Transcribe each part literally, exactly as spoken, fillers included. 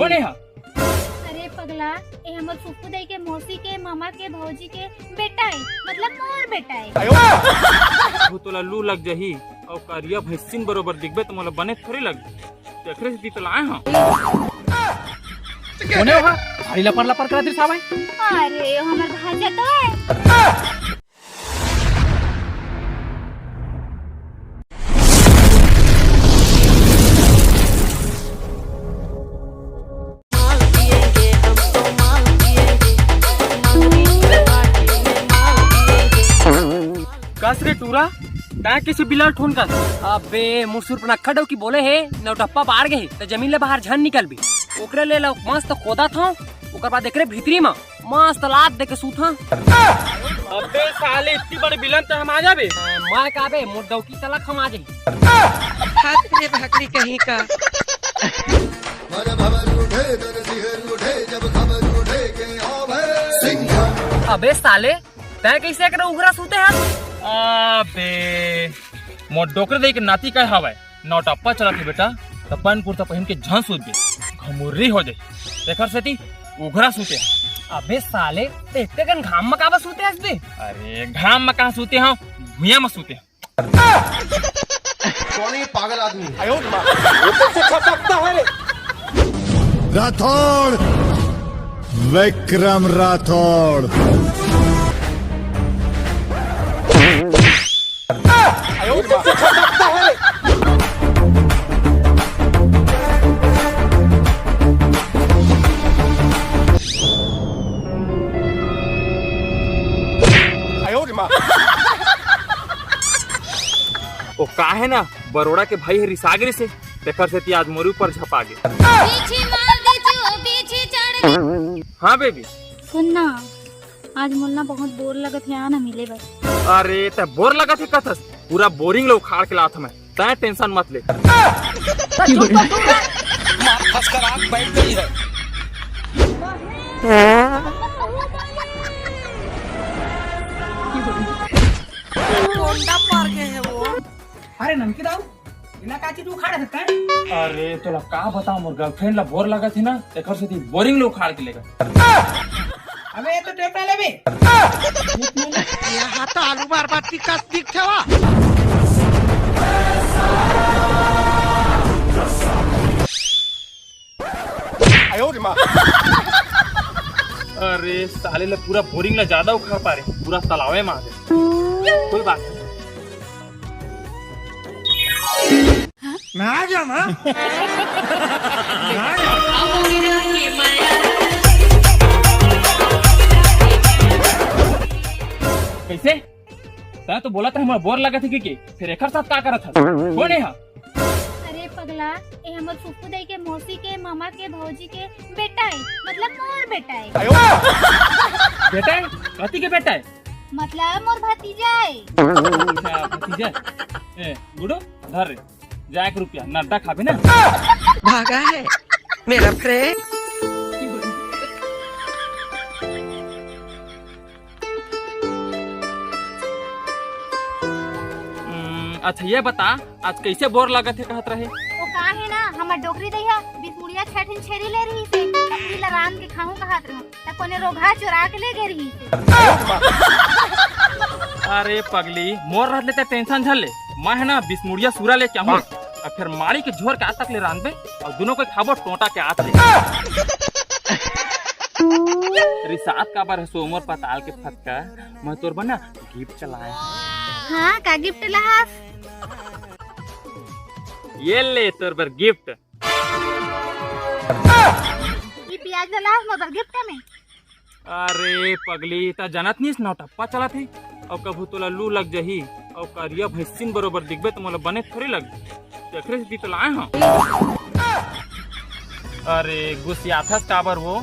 कोन हे? अरे पगला, ए हमर फुफू दाई के मौसी के मामा के भौजी के बेटा हे, मतलब मोर बेटा हे। तू तोला लू लग जही अउ करिया भैंसिन बरोबर दिखबे त मोला बने थोड़ी लग। तेखरे सेती तो लाए हंव। कोने हो? भारी लपर लपर करत रिस हावय। अरे, ओ हमर भांजा तो हे। कस रे टूरा, तैं कइसे बिलाल ठोन कस? अबे, मोर सुरपनखा डौकी बोले हे, नौटप्पा बाढ़ गे हे, त जमीन ले बाहर झन निकलबे। ओकरे ले ल मस्त खोदत हंव, ओकर बाद एकरे भीतरी म मस्त लात देके सूत हंव। अबे साले, इतनी बड़ी बिलन त हम आ जाबे। मैं काबे, मोर डौकी तलक हम आ जाही। हाथ रे भाकरी कहीं का। अबे साले, तैं कइसे एकरा उघरा सूते हस? अबे, मोर डोकरे दई के नाती काय हवय, नौटप्पा चलत हे बेटा, त पैंट कुर्ता पहिन के झन सूतबे, घमुर्री हो जाही। तेखर सेती उघरा सूते हंव। अबे साले, त एतके कन घाम म काबर सूते हस बे? अरे, घाम म कहां सूते हंव, भुइयां म सूते हंव। कौन है ये पागल आदमी? राठौड़, विक्रम राठौड़। ओ का हे ना, बरोड़ा के भाई ह रिसा गे रिसे, तेखर सेती आज मोरे ऊपर झपा गे। पीछे मार दीजिए, पीछे चढ़ दीजिए। हां बेबी। सुन ना, आज मोला ना बहुत बोर लगत हे, आ ना मिले बर। अरे, तैं बोर लगत हे कथस? पूरा बोरिंग ल उखाड़ के लात हंव मैं। तैं टेंशन मत ले। मार फंस कर आंख बैठ गई है। कोंडा पार गए हैं वो। अरे ननकी दाऊ, एला का चीज उखाड़े हस तैं? अरे तोला का बतावं, मोर गर्लफ्रेंड ला बोर लगत हे ना, तेखर सेती बोरिंग ल उखाड़ के लेगत हंव। अबे ये तो टेप ना लेबे। ये हाथ आलू बार बार टिकस दिख छवा। अरे साले ला पूरा बोरिंग ला जादा उखाड़ पारे, पूरा तलावे म आ गे। कोई बात नहीं। मैं आ गया ना। कइसे? तैं तो बोलत रहे मोला बोर लगत हे कि, कि? फेर एकर साथ का करत हस? कोन हे? अरे पगला, ए हमर फुफू दाई के मौसी के मामा के भौजी के बेटा हे, मतलब मोर बेटा हे। बेटा हे? कती के बेटा हे? मतलब मोर भतीजा हे। अच्छा, भतीजा। ए, गुडू, धर रे। जा एक रुपया, नड्डा खाबे ना। भागा है मेरा फ्रेंड। हम्म, अच्छा ये बता, आज कइसे बोर लगत हे कहत रहे? ओ का हे ना, हमर डोकरी दई ह बीस मुड़िया छठिन छेरी ले रहिसे, त उही ला रांध के खाहूं कहत रहे। त कोने रोगहा चोरा के ले गे रहिसे। अरे पगली, मोर रहत ले तैं टेंशन झन ले, मैं ह ना बीस मुड़िया सूरा लेके आहूं, अउ फेर माड़ी के झोर के आज तक ले रांधबे, अउ दूनों कोई खाबो टोंटा के आत ले। रिसात काबर हस ओ मोर पताल के फतका, मैं तोर बर ना गिफ्ट लाय हंव। हां, का गिफ्ट लाहस? ये ले तोर बर गिफ्ट। ये प्याज ला लाहस मोर बर गिफ्ट में। अरे पगली, तैं जानत नइ हस, नौटप्पा चलत हे, अउ कभू तोला लू लग जही, अउ करिया भैंसिन बरोबर दिखबे त मोला बने थोड़ी लग। तेखरे सेती तो लाय हंव। अरे, गुसियाथस काबर वो?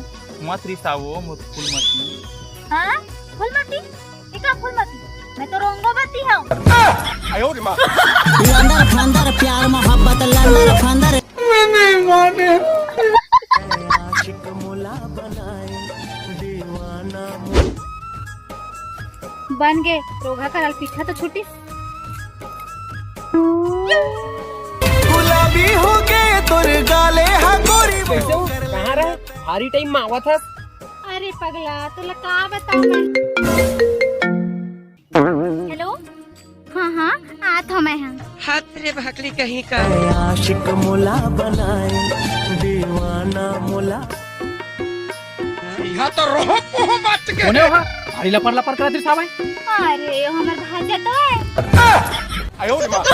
मत रिसा वो, मोर फूलमती। हां? फूलमती? ये का फूलमती? मैं तो रोंगोवती हंव। लंदर फंदर प्यार मोहब्बत लंदर फंदर। बन गे, रोगहा कराल पीछा तो छूटिस। गुलाबी हो गे तोर गाले हा गोरी। कइसे हो? कहां आरी टाइम में आवत हस। अरे पगला, तोला का बताओ मैं। हेलो, हाँ हाँ, आत हो मैं हाँ। हाथ रे भकली कहीं का। आशिक मोला बनाए, दीवाना मोला। यहाँ तो रोह पोह बात के। कोने हो? भारी लपर लपर करत रिस हावय। अरे, ओ हमर भांजा तो है। आयो रे बाप।